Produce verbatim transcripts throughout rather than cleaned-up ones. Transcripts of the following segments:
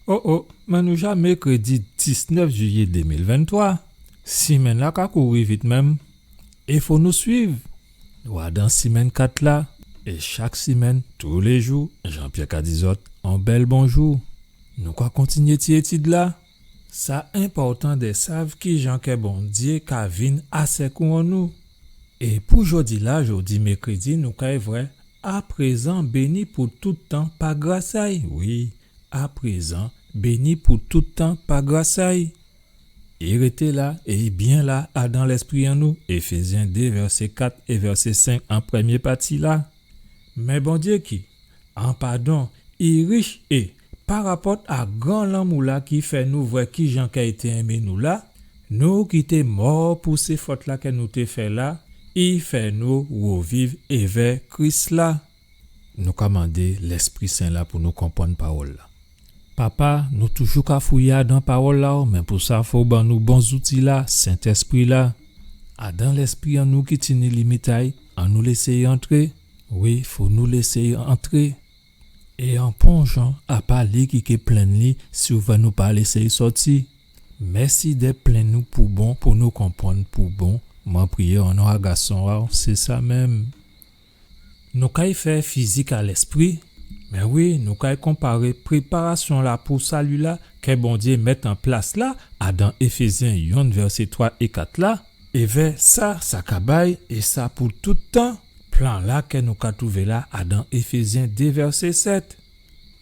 O, o, mé nou ja mèkrédi diznèf jiyé dé mil venntwa. Simenn-la ka kouri vit menm. É fo nou suiv. Nou adan simenn kat la. É chak simenn, toulé jou, Jean-Pierre ka di zòt on bèl bonjou. Nou ka kontinyé ti étid-la. Sa enpòtan dè sav kijan kè Bondyé ka vin asèkou an nou. É pou jòdi-la, jòdi mèkrédi, nou kay vwè, aprézan béni pou tout tan pa gras a-y. Wi, aprézan béni pou tout tan pa gras a-y. I rété la, é i byen la, adan lèspri an nou. Éfézyen dé, vèsé kat é vèsé senk an prèmyé pati-la. Mé Bondyé ki, an padon, i rich é, parapòt a gran lanmou-la ki fè nou vwè kijan kè i té enmé nou la, nou ki té mò pou sé fòt-la kè nou té fè la, i fè nou rèviv èvè Kris la. Nou ka mandé Lèspri Sen la pou nou konprann pawòl-la. Papa, nou toujou ka fouyé adan pawòl-la, o, mé pou sa, fo ou ban nou bon zouti-la, Sentèspri-la. Adan lèspri an nou ki tini limit a-y, annou lésé-y antré. Wi, fo nou lésé-y antré. É an pon jan, a pa li ki ké plenn li, si ou vwè nou pa lésé-y sòti. Mèsi dè plenn nou pou bon, pou nou konprann pou bon. Mwen priyé an non a Gason a-w, sé sa menm. Nou kay fè fizik a lèspri, mé wi, nou kay konparé préparasyon-la pou sali-la kè Bondyé mèt an plas la, adan Éfézyen yonn vèsé twa é kat la, èvè sa, sa ka bay, é sa pou tout tan, plan-la kè nou ka twouvé la, adan Éfézyen dé vèsé sèt.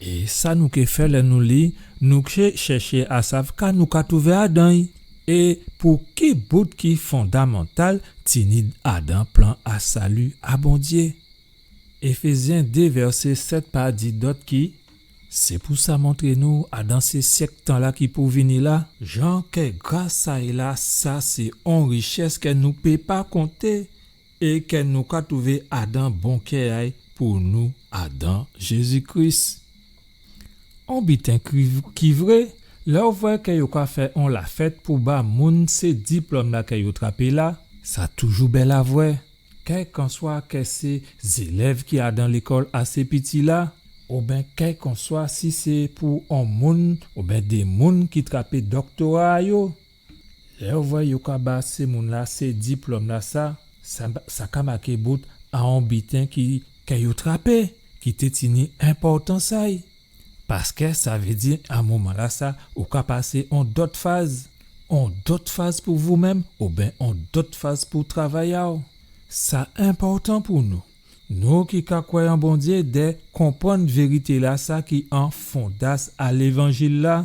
É sa nou ké fè lè nou li, nou ké chèché a sav ka nou ka twouvé adan-y. É pou ki bout ki fondamantal tini adan plan a sali a Bondyé. Éfézyen dé vèsé sèt pa di dòt ki, sé pou sa montré nou adan sé syèk tan-la ki pou vini la, jan kè gras a-y la, sa sé on richès kè nou pé pa konté, é kè nou ka twouvé adan bon kè a-y pou nou adan Jézi Kris. On biten ki, ki vré, lè ou vwè kè yo ka fè on lafèt pou ba moun sé diplòm-la kè yo trapé la, sa toujou bèl a vwè. Kèlkanswa kè sé zélèv ki adan lékòl a sé piti-la, oben kèlkanswa si sé pou on moun, oben dé moun ki trapé doktora a yo. Lè ou vwè yo ka ba sé moun-la sé diplòm-lasa, sa, sa ka maké bout a on biten ki, kè yo trapé, ki té tini enpòtans a-y. Paskè sa vé di, a moman-lasa, ou ka pasé on dòt faz, on dòt faz pou vou menm, oben on dòt faz pou travay a-w. Sa enpòtan pou nou. Nou ki ka kwè an Bondyé dè konprann vérité-lasa ki an fondas a lévanjil-la,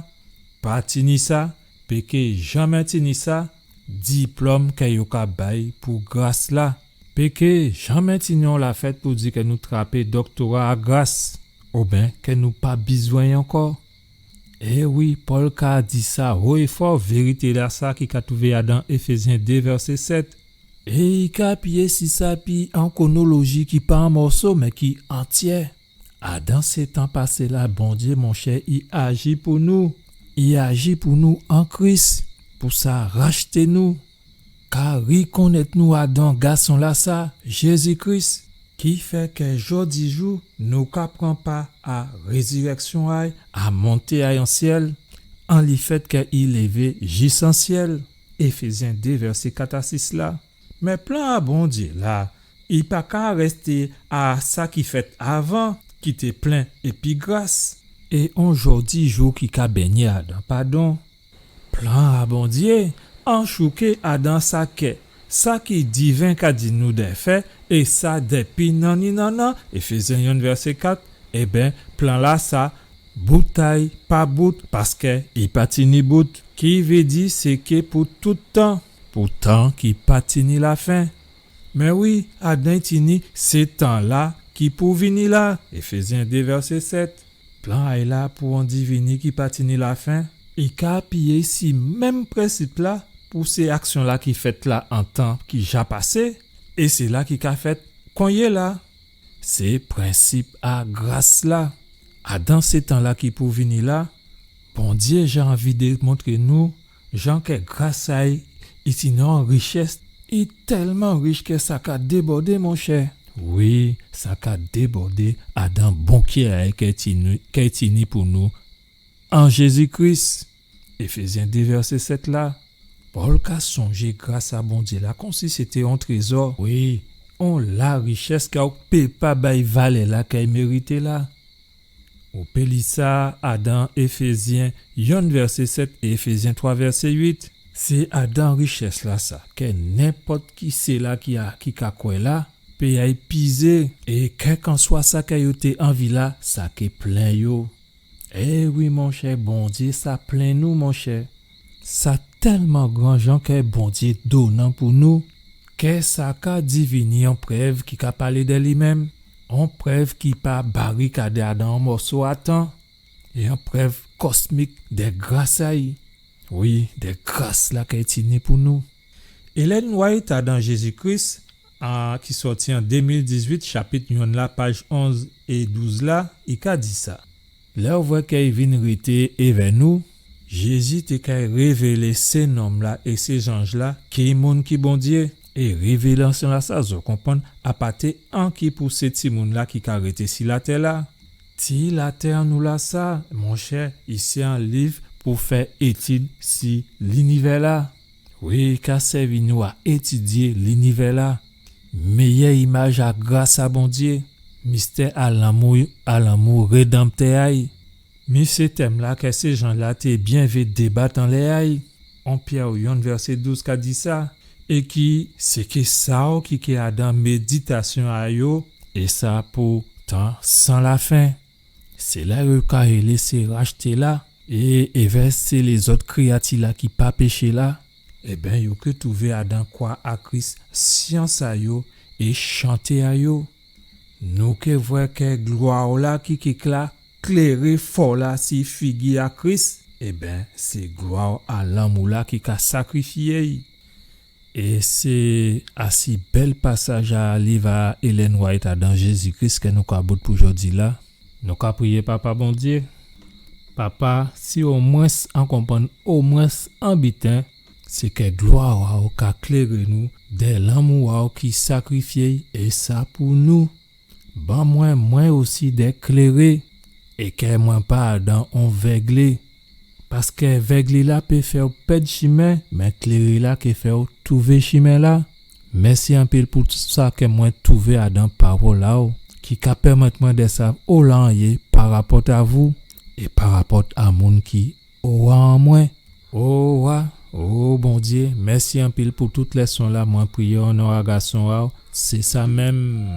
pa tini sa, péké janmé tini sa, diplòm kè yo ka bay pou gras-la. Péké janmé tini on lafèt pou di kè nou trapé doktora a gras, oben kè nou pa bizwen ankò. É wi, Pòl ka di sa wo é fò, vérité-lasa ki ka twouvé adan Éfézyen dé vèsé sèt. É i ka apiyé si sa pi an kwonoloji ki pa an mòso, mé ki antyè. Adan sé tan pasé-la, Bondyé, monchè, i aji pou nou. I aji pou nou an Kris, pou sa rachté nou, ka rikonnèt nou adan Gason-lasa, Jézi Kris, ki fè kè jòdijou nou ka pran pa a rézirèksyon a-y, a monté a-y an syèl, an lifèt kè i lévé jis an syèl. Éfézyen dé vèsé kat a sis la. Mé plan a Bondyé la, i pa ka rèsté a sa ki fèt avan, ki té plen épi gras, é on jòdijou ki ka bengné adan padon. Plan a Bondyé anchouké adan sa kè, sa ki diven ka di nou dè fè, é sa dépi nanni nannan, Éfézyen yonn vèsé kat, ében, plan-lasa, bout a-y pa bout, paskè i pa tini bout, ki vé di sé ké pou tout tan, pou tan ki pa tini lafen. Mé wi, adan i tini sé tan-la ki pou vini la, Éfézyen dé vèsé sèt. Plan a-y la pou on divini ki pa tini lafen, i ka apiyé si menm prensip-la pou sé aksyon-la ki fèt la an tan ki ja pasé, é sila ki ka fèt konyéla. Sé prensip a gras-la. Adan sé tan-la ki pou vini la, Bondyé ja anvi démontré nou jan kè gras a-y, i tini on richès, i tèlman rich kè sa ka débòdé, monchè. Wi, sa ka débòdé adan bon kè a-y kè i tini, kè i tini pou nou an Jézi Kris. Éfézyen dé vèsé sèt la, Pòl ka sonjé gras a Bondyé la konsi sété on trézò. Wi, on larichès kè ou pé pa bay valè la kè i mérité la. Ou pé li sa adan Éfézyen yonn vèsé sèt é Éfézyen twa vèsé uit. Sé adan richès la sa, kè nenpòt ki sila ki a, ki ka kwè la, pé ay pizé, é kèlkanswa sa kè yo té anvi la, sa ké plen yo. É wi, monchè, Bondyé sa plen nou, monchè. Sa tèlman gran jan kè Bondyé donan pou nou, kè sa ka divini on prèv ki ka palé dè li menm, on prèv ki pa barikadé adan on mòso a tan, é on prèv kòsmik dè gras a-y. Wi, dè gras la kè i tini pou nou. Ellen White, adan Jézi Kris, a, ki sòti an dé mil dizuit, chapit yonn la, paj onz é douz la, i ka di sa. Lè ou vwè kè i vin rété èvè nou, Jézi té kay révélé sé nonm la é sé zanj la ki moun ki Bondyé. É révélasyon la sa, zò konprann, a pa té anki pou sé timoun la ki ka rété si latè la. Ti latè an nou la sa, monchè, i sé on liv pou fè étid si linivè la. Wi, i ka sèvi nou a étidyé linivè la. Méyè imaj a gras a Bondyé, mistè a lanmou, a lanmou rédanmtè a-y. Mi sé tèm la kè sé jan la té byen vé débat anlè a-y. On Pyè yonn vèsé douz ka di sa, é ki sé ké sa ou ki ké adan méditasyon a yo, é sa pou tan san lafen. Sé la yo ka rélé sé rachté la, é èvè sé lézòt kréyati la ki pa péché la, ében, yo ké twouvé adan kwa a Kris syans a yo é chanté a yo. Nou ké vwè kè glwa la ki ké kla kléré fò la si figi a Kris, ében, sé glwa a lanmou la ki ka sakrifyé-y. É sé asi bèl pasaj a liv a Ellen White adan Jézi Kris kè nou ka bout pou jòdi la. Nou ka priyé Papa Bondyé. Papa, si omwens an konprann omwens on biten, sé kè glwa a-w ka kléré nou dè lanmou a-w ki sakrifyé-y, é sa pou nou. Ban mwen, mwen osi, dè kléré, é kè mwen pa adan on vèglé. Paskè vèglé la pé fè-w pèd chimen, mé kléré la ké fè-w twouvé chimen la. Mèsi anpil pou tout sa kè mwen twouvé adan pawòl a-w, ki ka pèmèt mwen dè sav ola an yé parapòt a vou é parapòt a moun ki owa an mwen. O Wa, o Bondyé, mèsi anpil pou tout lèson la, mwen priyé o non a Gason a-w, sé sa menm.